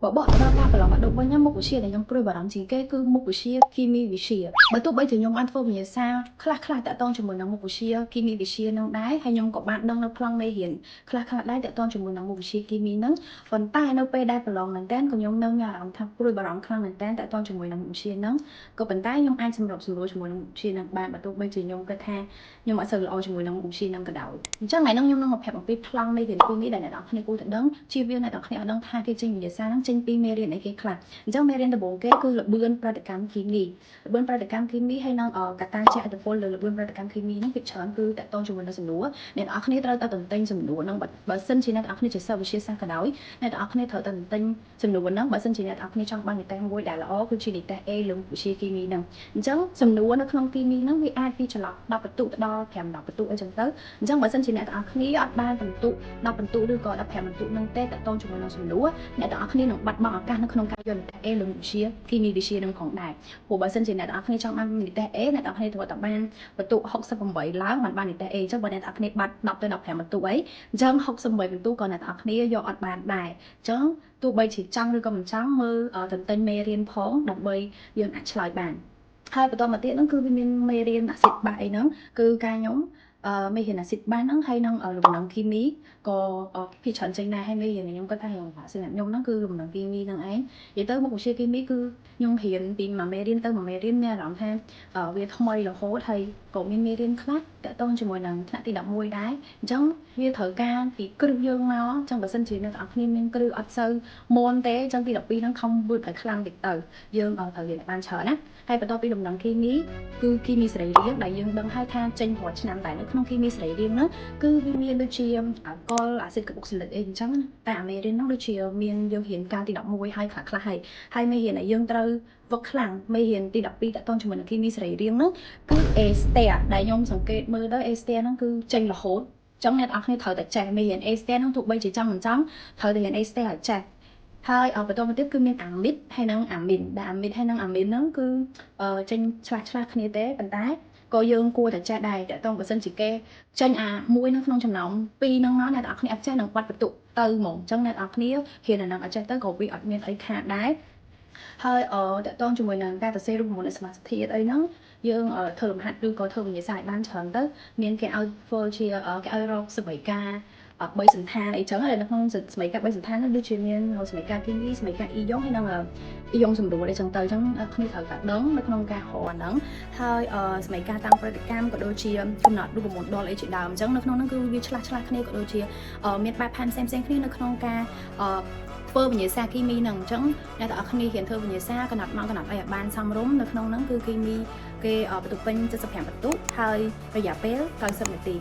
បើបកទៅដល់ការប្រឡងបាក់ឌុបវិញណាមុខវិជ្ជាដែលខ្ញុំព្រួយបារម្ភជាងគេគឺមុខវិជ្ជាគីមីវិទ្យាបើទោះបីជាខ្ញុំបានធ្វើវិញ្ញាសាខ្លះខ្លះតាក់ទងជាមួយនឹងមុខវិជ្ជាគីមីវិទ្យានឹងដែរហើយខ្ញុំក៏បានដឹងនៅប្លង់មេរៀនខ្លះខ្លះដែរតាក់ទងជាមួយនឹងមុខវិជ្ជាគីមីហ្នឹងប៉ុន្តែនៅពេលដែលប្រឡងមែនតើក៏ខ្ញុំនៅមានអារម្មណ៍ថាព្រួយបារម្ភខ្លាំងមែនតើតាក់ទងជាមួយនឹងមុខវិជ្ជាហ្នឹងក៏ប៉ុន្តែខ្ញុំអាចសម្របសម្រួលជាមួយនឹងមុខវិជ្ជាហ្នឹងបានបើទោះបីជាខ្ញុំគិតថាខ្ញុំអត់សូវល្អជាមួយនឹងមុខវិជ្ជាហ្នឹងក៏ដោយអញ្ចឹងថ្ងៃហ្នឹងខ្ញុំនឹងមកប្រាប់អំពីប្លង់មេរៀនគីមីដែលអ្នកនរគ្នាគួរតែដឹងជៀសវាងអ្នកនរគ្នាអត់ដឹងថាគេចេញវិញ្ញាសាហ្នឹងចេញពីមេរៀនអីគេខ្លះអញ្ចឹងមេរៀនដំបូងគេគឺល្បឿនប្រតិកម្មគីមីល្បឿនប្រតិកម្មគីមីហើយនឹងកត្តាជះឥទ្ធិពលលើល្បឿនប្រតិកម្មគីមីហ្នឹងភាគច្រើនគឺតាក់ទងជាមួយនឹងសំណួរអ្នកនរគ្នាត្រូវតែទន្ទិញសំណួរហ្នឹងបើសិនជាអ្នកនរគ្នាជាសិស្សវិទ្យាសាស្ត្រក៏ដោយអ្នកនរគ្នាត្រូវតែទន្ទិញសំណួរហ្នឹងបើសិនជាអ្នកនរគ្នាចង់បាននិទ្ទេសមួយដែលល្អគឺជានិទ្ទេស A លើវិទ្យាគីមីហ្នឹងអញ្ចឹងសំណួរនៅក្នុងគីមីហ្នឹងវាអាចពីចន្លោះ10ពិន្ទុទៅដល់5 10ពិន្ទុអីចឹងទៅអញ្ចឹងបើសិនជាអ្នកទាំងអស់គ្នាអត់បានពិន្ទុ10ពិន្ទុឬក៏15ពិន្ទុហ្នឹងទេតាក់ទងជាមួយនឹងសំណួរអ្នកទាំងអស់គ្នានឹងបាត់បង់ឱកាសនៅក្នុងការយកនិទ្ទេស A លើវិទ្យាគីមីវិទ្យានឹងផងដែរព្រោះបើសិនជាអ្នកទាំងអស់គ្នាចង់បាននិទ្ទេស A អ្នកទាំងអស់គ្នាត្រូវតែបានពិន្ទុ68ឡើងបានបាននិទ្ទេស A អញ្ចឹងបើអ្នកទាំងអស់គ្នាបាត់10ទៅ15ពិន្ទុអីអញ្ចឹង68ពិន្ទុក៏អ្នកទាំងអស់គ្នាយកអត់បានដែរអញ្ចឹងទោះបីជាចង់ឬក៏មិនចង់មើលទន្ទិញមេរៀនផងដើម្បីយើងអាចឆ្លើយបានហើយបន្តមកទៀតហ្នឹងគឺវាមានមេរៀនអាស៊ីតបាសអីហ្នឹងគឺការខ្ញុំអឺមេរៀនអាស៊ីតបាសហ្នឹងហើយនឹងលំនឹងគីមីក៏ភាគច្រើនចេញដែរហើយមេរៀនខ្ញុំគាត់ថាខ្ញុំសម្រាប់ខ្ញុំហ្នឹងគឺលំនឹងគីមីហ្នឹងឯងនិយាយទៅមុខវិជ្ជាគីមីគឺខ្ញុំរៀនពីមួយមេរៀនទៅមួយមេរៀនមានអារម្មណ៍ថាវាថ្មីរហូតហើយក៏មានមេរៀនខ្លះតាក់ទងជាមួយនឹងថ្នាក់ទី11ដែរអញ្ចឹងវាត្រូវការពីគ្រឹះយើងមកអញ្ចឹងបើសិនជាអ្នកទាំងអស់គ្នាមានគ្រឹះអត់សូវមុនទេអញ្ចឹងទី12ហ្នឹងខំវឺតឲ្យខ្លាំងតិចទៅយើងត្រូវរៀនឲ្យបានច្រើនណាហើយបន្ទាប់ពីលំនឹងគីមីគឺគីមីសរីរាង្គដែលយើងដឹងហើយថាចេញរាល់ឆ្នាំតែនៅក្នុងគីមីសរីរាង្គហ្នឹងគឺវាមានដូចជាអាល់កុលអាស៊ីតកាបុកស៊ីលិកអីអញ្ចឹងតែអាមេរៀនហ្នឹងដូចជាមានយើងរៀនកាលទី11ហើយខ្លះខ្លះហើយហើយមេរៀនដែលយើងត្រូវវឹកខ្លាំងមេរៀនទី12តាក់ទងជាមួយនឹងគីមីសរីរាង្គហ្នឹងគឺ អេស្ទែដែលខ្ញុំសង្កេតមើលទៅ អេស្ទែហ្នឹងគឺចេញរហូតចឹងអ្នកនរគ្នាត្រូវតែចេះមេរៀន អេស្ទែហ្នឹងទោះបីជាចង់មិនចង់ត្រូវតែរៀន អេស្ទែឲ្យចេះហើយបន្តមកទៀតគឺមានអាមីតហើយនិងអាមីនដែលអាមីតហើយនិងអាមីនហ្នឹងគឺចេញឆ្លាស់ឆ្លាស់គ្នាទេប៉ុន្តែក៏យើងគួរតែចេះដែរតើតើបើសិនជាគេចេញអាមួយនៅក្នុងចំណោមពីរហ្នឹងមកអ្នកនរគ្នាអត់ចេះនឹងបាត់បន្ទុកទៅហ្មងអញ្ចឹងអ្នកនរគ្នារៀនអាហ្នឹងអត់ចេះទៅក៏វាអត់មានអីខាតដែរហើយអឺតាក់ទងជាមួយនឹងការសរសេររូបមន្តសមាសធាតុអីហ្នឹងយើងធ្វើលំហាត់ឬក៏ធ្វើវិញ្ញាសាឲ្យបានច្រើនទៅមានគេឲ្យធ្វើជាគេឲ្យរកសមីការ3សន្តានអីចឹងហើយនៅក្នុងសមីការ3សន្តាននោះដូចជាមានសមីការគីមីសមីការអ៊ីយ៉ុងហើយនិងអ៊ីយ៉ុងសម្រួលអីចឹងទៅអញ្ចឹងគ្នាត្រូវតែដឹងនៅក្នុងការរកអាហ្នឹងហើយសមីការតាំងប្រតិកម្មក៏ដូចជាកំណត់រូបមន្តដុលអីជាដើមអញ្ចឹងនៅក្នុងហ្នឹងគឺវាឆ្លាស់ឆ្លាស់គ្នាក៏ដូចជាមានបែបផែនផ្សេងផ្សេងគ្នានៅក្នុងការធ្វើវិញ្ញាសាគីមីហ្នឹងអញ្ចឹងអ្នកទាំងអស់គ្នារៀនធ្វើវិញ្ញាសាកំណត់ម៉ោងកំណត់អីឲ្យបានសមរម្យនៅក្នុងហ្នឹងគឺគីមីគេបន្ទុកពេញ75បន្ទុកហើយរយៈពេល90នាទី។